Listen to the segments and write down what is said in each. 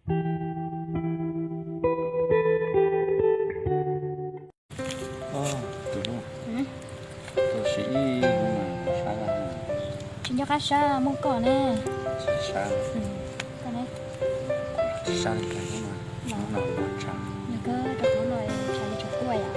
Tus hlub, tus sim ib hnub mas sab laj. Tsis nco qab sab, muaj koj ne. Tsis sab, koj ne. Tsis sab li cas hnub no, hnub no muaj tshaj. Nws kawg rau hnub no tshaj li tshaj tuaj yom.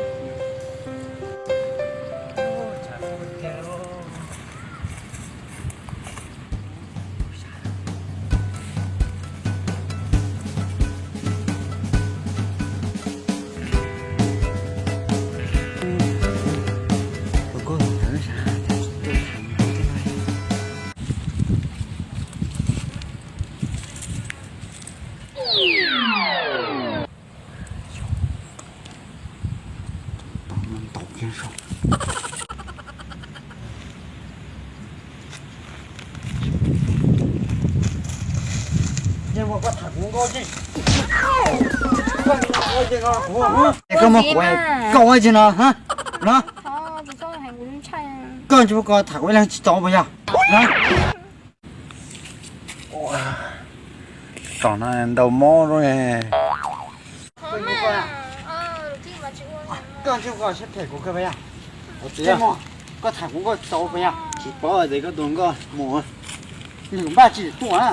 Yeej muaj koj tham kuv nkauj tsis, koj muab kuv, koj ua tsi no, no, koj tsis muab koj tham kuv ib leeg tsis tau puas yog? Tom no ntau mob lawm. Koj ntsib koj siab phem kuv kawg puas yog? Koj tham kuv nkauj tsis tau puas yog? Tsis paub tias koj tus nkauj mus, nws npaj tsis tuaj na.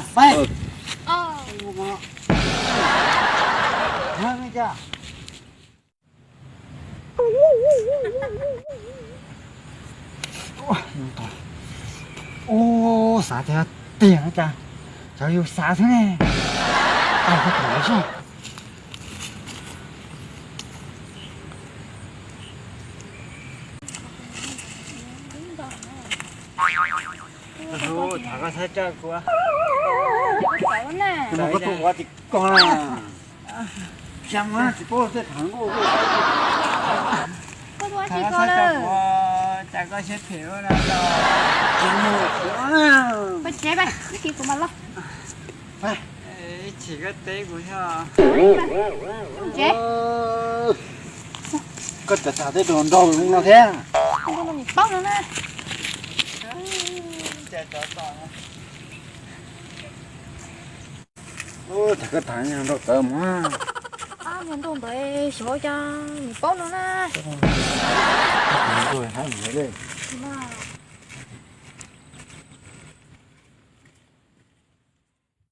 Ub, xav tias tiag cas, cov yus xav xwb ne. Tais koj tom lawv soj. Tham koj saib coj kuv, kuv koj tuaj ua tim koj na. Xyov mas tsis paub tej tham nkauj. Koj tuaj ua tim koj lawm, cas koj siab phem ua no. Pais tsev pais, ib chim kuv mam los. Ib chim koj teb kuv thiab. Tsev. Koj cov tham tej nraug nraug no thiab. Paub no na. Tham koj tham nraug tawv mas. Nraug ntawd xyov cas nws paub no na.